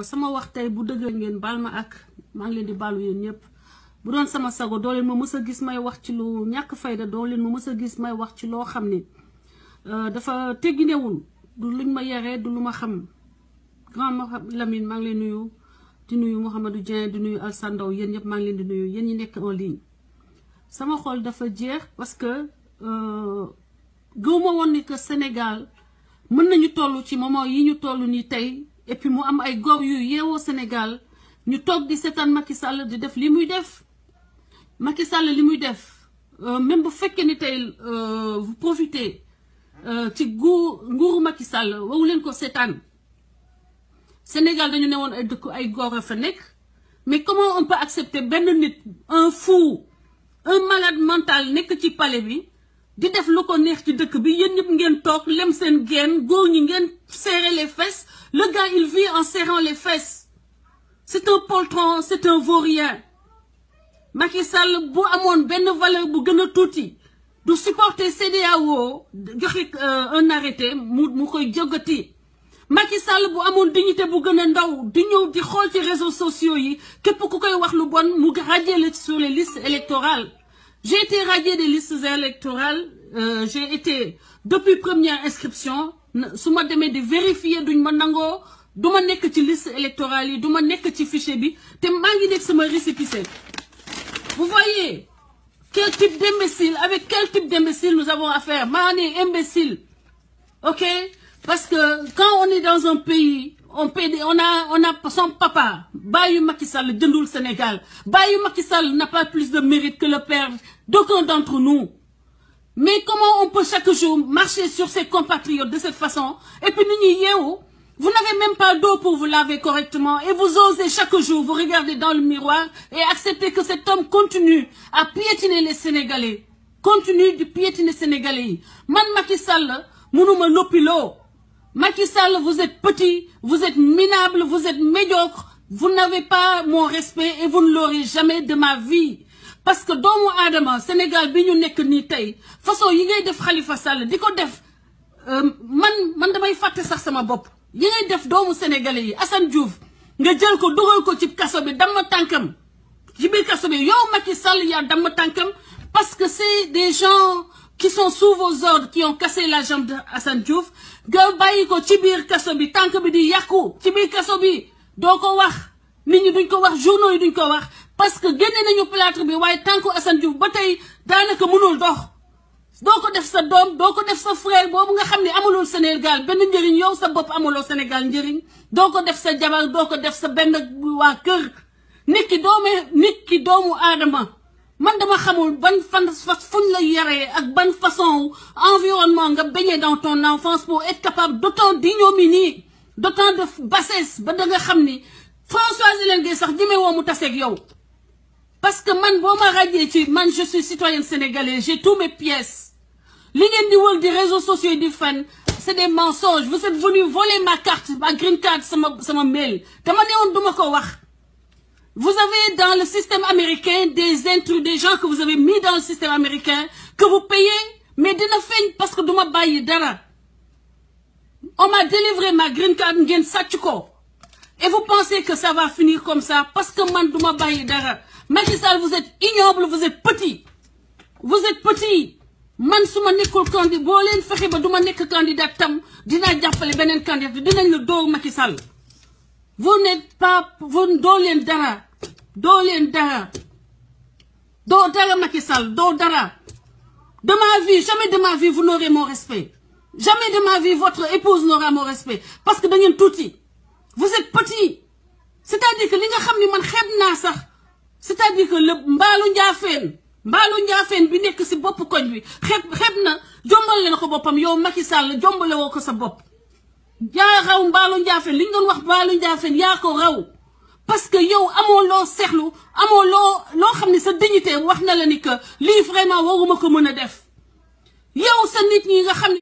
sama wax tay bu deug ngeen baal ma ak maa ngi leen di baalu yéen ñëpp bu doon sama sago doo leen ma mës a gis may wax ci lu ñàkk fayda doo leen ma mës a gis may wax ci loo xam ni dafa tegginewul du luñ ma yaree du lu ma xam grand Lamine maa ngi leen nuyu di nuyu Mouhamadou Dieng di nuyu Alsane Ndaw yéen ñëpp maa ngi leen di nuyu yéen ñi nekk en ligne sama xol dafa jeex parce que gëwuma woon ni que Sénégal mën nañu toll ci moment yi ñu toll nii tey et puis mu am ay góor yu yeewoo Sénégal ñu toog di seetaan Macky Sall di def li muy def Macky Sall li muy def même bu fekkee ni tey vous profitez ci nguuru Macky Sall waru leen ko seetaan Sénégal dañu ne woon ay dëkk ay góor a fa nekk mais comment on peut accepter benn nit un fou un malade mental nekk ci palais bi di def lu ko neex ci dëkk bi yéen ñëpp ngeen toog lem seen geen góor ñi ngeen serrer les fesses le gars il vit en serrant les fesses c'est un poltron c'est un vaurien Macky Sall bu amoon benn valeur bu gën a tuuti du supporter CEDEAO joxe un arrêté mu koy jogati Macky Sall bu amoon dignité bu gën a ndaw di ñëw di xool ci réseaux sociaux yi képp ku koy wax lu bon mu radier la sur les listes électorales. J'ai été radiée des listes électorales j'ai été depuis première inscription su ma demee di vérifier duñ ma nangoo du ma nekk ci liste électorale yi du ma nekk ci fichier bi te maa ngi nekk sama récépissé. Vous voyez quel type d'imbécile, avec quel type d'imbécile nous avons affaire. Man est imbécile, ok? Parce que quand on est dans un pays, on a son papa, Bayou Macky Sall, jëndul Sénégal. Bayou Macky Sall n'a pas plus de mérite que le père d'aucun d'entre nous. Mais comment on peut chaque jour marcher sur ses compatriotes de cette façon? Et puis vous n'avez même pas d'eau pour vous laver correctement et vous osez chaque jour vous regarder dans le miroir et accepter que cet homme continue à piétiner les Sénégalais. Continue de piétiner les Sénégalais. Man Macky Sall, mounouma lopilo. Macky Sall, vous êtes petit, vous êtes minable, vous êtes médiocre. Vous n'avez pas mon respect et vous ne l'aurez jamais de ma vie. Parce que dans mon Adama, Sénégal, biñu nek ni tay, façon yi ngay def Khalifa Sall, diko def man damay faté sax sama bop. yi ngay def doomu sénégalais yi Assane Diouf nga jël ko dugal ko ci kasso bi dam tankam ci biir kasso bi yow Macky Sall ya dam tankam parce que c'est des gens qui sont sous vos ordres qui ont cassé la jambe de Assane Diouf nga bàyyi ko ci biir kasso bi tank bi di yakku ci biir kasso bi doo ko wax nit ñi duñ ko wax journaux yi duñ ko wax parce que génne nañu plâtre bi waaye tanku Assane Diouf ba tey daanaka mënul dox doo ko def sa doom doo ko def sa frère boobu nga xam ne amulul Sénégal benn njëriñ yow sa bopp amuloo Sénégal njëriñ doo ko def sa jabar doo ko def sa benn waa kër nit ki doomu aadama man dama xamul ban fuñ la yaree ak ban façon environnement nga baigné dans ton enfance pour être capable d'autant d'ignominie d'autant de bassesse ba da nga xam ni Françoise Hélène Gueye sax jëmee woo mu taseeg yow parce que man boo ma radié ci man je suis citoyenne sénégalaise j'ai tous mes pièces li ngeen di wër di réseaux sociaux yi di fan c'est des mensonges vous êtes venu voler ma carte ma green card sama mail dama ne woon duma ko wax vous avez dans le système américain des intrus des gens que vous avez mis dans le système américain que vous payez mais dina feeñ parce que duma bàyyi dara on m'a délivré ma green card ngeen sàcc ko et vous pensez que ça va finir comme ça parce que man duma bàyyi dara Macky Sall vous êtes ignoble vous êtes petit man suma nekkul candidat boo leen fexe ba duma nekk candidat tam dinaa jàppale beneen candidat dinañ la dóor Macky Sall vous n'êtes pas vous doo leen dara Macky Sall doo dara de ma vie jamais de ma vie vous n'aurez mon respect jamais de ma vie votre épouse n'aura mon respect parce que da ngeen tuuti vous êtes petit c'est-à-dire que li nga xam ni man xeeb naa sax c'est-à-dire que le mbaalu njaafeen bi nekk ci bopp koñ bi xeeb na jombal leen ko boppam yow Macky Sall jombale woo ko sa bopp yaa raw mbaalu njaafeen li ñu doon wax mbaalu njaafeen yaa ko raw parce que yow amoo loo seexlu amoo loo xam ne sa dignité wax na la ni que lii vraiment waruma ko mën a def yow sa nit ñi nga xam